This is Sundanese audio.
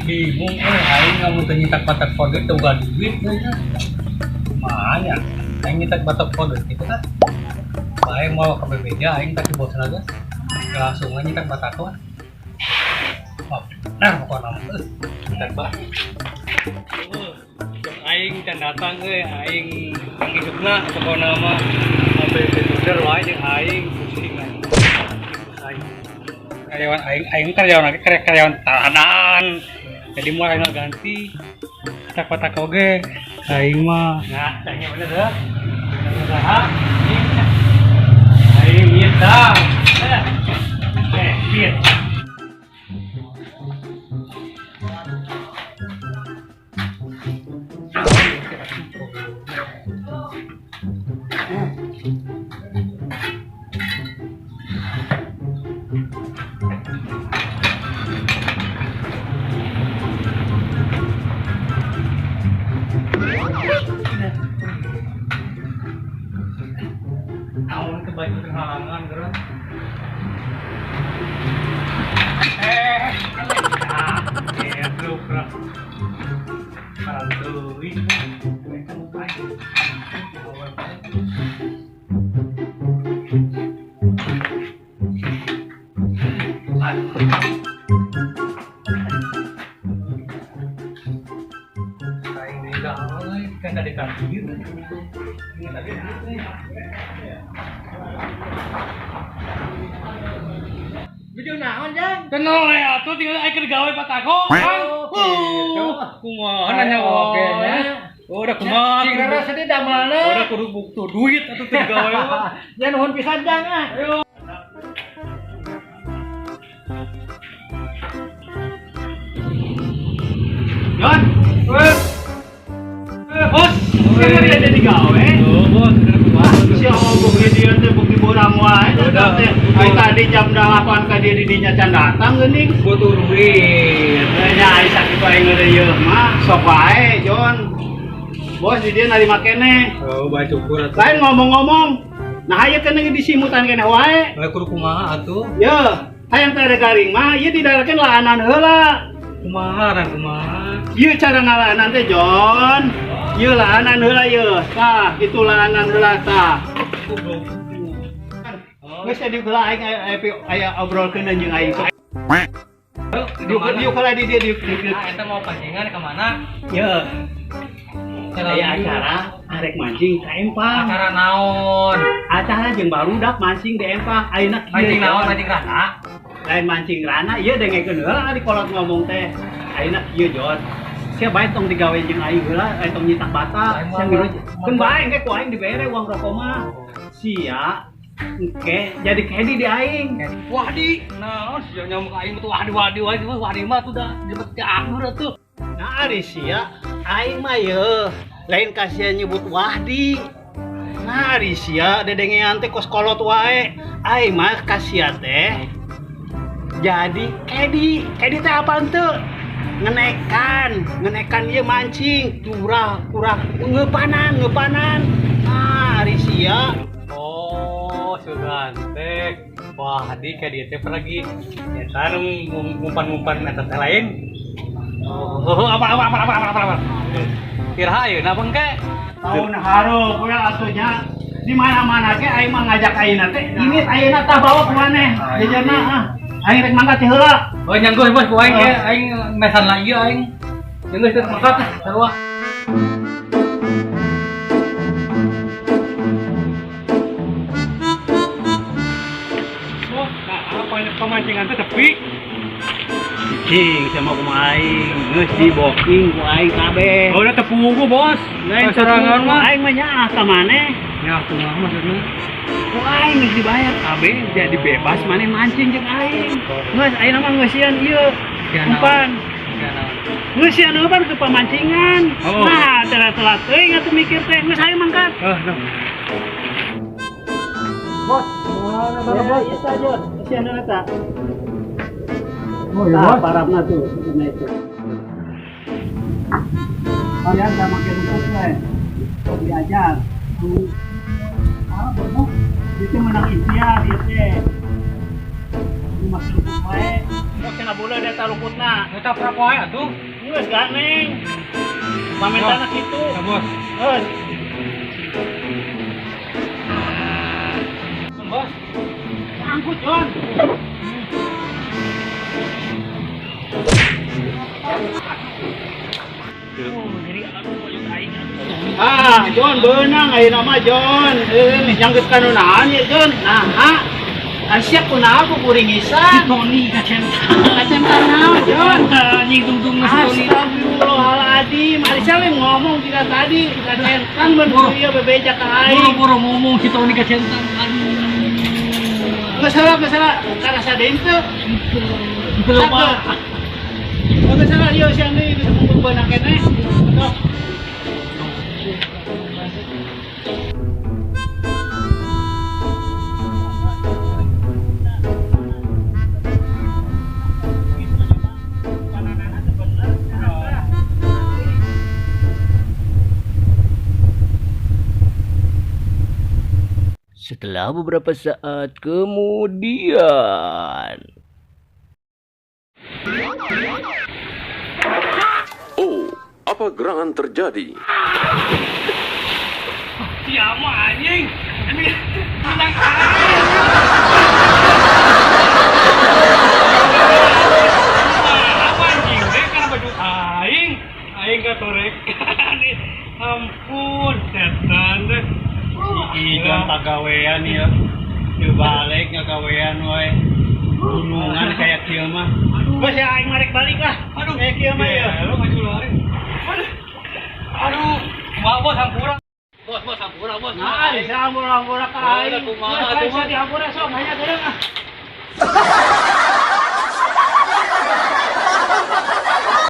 Bingung aing ngamun teu nyitak batak kode teu boga duit euy nya. Kumaha nya? Aing nyitak batak kode kitu kan. Bae mau ka bebeja aing tapi bosan aja. Langsung aja nyitak batako. Oh, bener pokona mah euy. Nyitak bah. Aing can datang euy, aing pangisukna pokona mah sampai bebeja wae jeung aing pusing aing. Aing. Karyawan aing, aing karyawan lagi karyawan teladan. Jadi mau aing ganti tak-tak oge aing mah. Nah, tanya bener heuh. Bener saha? Aing ngitang. Eh, lihat. Naon teh baju teh halangan geura. Ah, gitu bro. Teuing. Aing deui euy, kan tadi kaki. Ini tadi Video naon, Jang? Kenal ya atuh tinggal aing keur gawe patako. Oh, Kumaha nanya oge nya. Oh, udah kumaha. Cing rara sedih damelna. Udah kudu buktu duit atuh teu gawe mah. Ya nuhun pisan, Jang ah. Ayo. Jon, Bos, keur dia jadi gawe. Oh, bos, keur kumaha? Si bukti dia teh bukti borang wae Udah. teh. Ai tadi jam 8 ka dia di dinya can datang geuning. Butuh duit. Nya ai sakitu aing ngeureuyeuh mah sok wae, Jon. Bos di dia narima keneh. Oh, bae cukur atuh. Lain ngomong-ngomong, nah ieu keneh disimutan keneh wae. Bae kudu kumaha atuh? Ye, hayang teh garing mah ieu didarakeun laanan heula. Kumaha ran kumaha? Ieu cara ngalaanan teh, Jon. Ieu laanan heula ieu. Tah, itu laanan heula tah. Goblok. Geus jadi heula aing aya obrolkeun jeung aing. Diuk diuk heula di dieu diuk diuk. Ah, eta mau pancingan ke mana? Ye. Aya acara arek mancing ka empang. Acara naon? Acara jeung barudak mancing di empang. Ayeuna kieu. Mancing naon? Mancing rana? Lain mancing rana ieu dengekeun heula ari kolot ngomong teh. Ayeuna kieu, Jon. Sia bae tong digawe jeung aing heula, aing tong nyitak bata. Sia ngilu. Keun bae engke ku aing dibere uang rokok mah. Sia engke jadi kedi di aing. Wahdi, naon sia nyamuk aing tuh wahdi wahdi wahdi wahdi mah tuh dah jebet ke akur atuh. Nah ari sia aing mah yeuh lain kasihan nyebut wahdi. Nah ari sia dedengean teh kos kolot wae. Aing mah kasia teh jadi kedi. Kedi teh apaan teu? Ngenekan ieu mancing, curah, kurang ngeupanan, ngeupanan. Nah, ari sia. Oh, sugan teh. Wah, di kedi teh lagi eta nu ngumpan-ngumpan eta teh lain. Oh, apa apa apa apa apa apa. Iraha ayeuna bengke. Tahun harup we atuh nya. Di mana-mana ge aing mah ngajak ayeuna teh. Ini ayeuna tah bawa ku maneh. Jajanna ah. Aing rek mangkat teh heula. Oh, nyangguh bos ku aing ge, aing mesan lagi aing. Nyangguh teh mangkat sarua. Oh, nah, apa pemancingan teh sepi. Cing sama kumaha aing, geus di booking ku aing kabeh. Oh, udah tepugu, Bos. Lain sorangan mah. Aing mah nyaah ka maneh. Ya, kumaha maksudna? Ku aing geus dibayar kabeh, jadi bebas maneh mancing jeung aing. Geus ayeuna mah ngeusian ieu. Umpan. Ngeusian umpan ke pamancingan. Oh. Nah, telat-telat teuing atuh mikir teh, geus aing mangkat. Heuh, noh. Bos, mana tah, Bos? Ieu tah, Jon. Ngeusian eta. Oh, iya, Tah, Bos. parabna tuh, nah itu. Kalian sama makin terus we. Tong diajar. Ah, bodoh. Itu menang ikhtiar ieu teh. Ini masih luput wae. Mau cenah boleh eta luputna. Eta berapa wae atuh? Geus ganeng. Pamentana kitu. Ya, Bos. Geus. Bos. Angkut, Jon. Ah, Jon beunang ayeuna mah Jon. Yang geus kanunaon ya Jon? Nah, ha. Asia kunaon ku kuringisan? Tony kacenta. Kacenta naon, Jon? Anjing tungtung si Tony. Astagfirullahaladzim, ari sia we ngomong tidak tadi, kacentan bener ieu bebeja ka aing. Boro-boro ngomong si Tony kacentan. Aduh. Geus salah, geus salah. Karasa deui teu. Itu lupa. Geus salah ieu sia deui geus mungkung beunang keneh. Tuh. Setelah beberapa saat kemudian. Oh, apa gerangan terjadi? Siapa anjing? Menang aing. Apa anjing? Deh karena baju aing. Aing katorekan. Ampun, setan deh. Ih, Jon pagawean ya. Dibalik ngagawean wae. Gunungan kayak kieu mah. Geus ya aing marek balik lah. Aduh, kayak kieu mah ya. Lu maju lari. Aduh. Aduh, kumaha bos hampura. Bos, bos hampura, bos. Nah, bisa hampura-hampura ka aing. Kumaha, Geus, kumaha. aing dihampura sok hanya geureuh ah.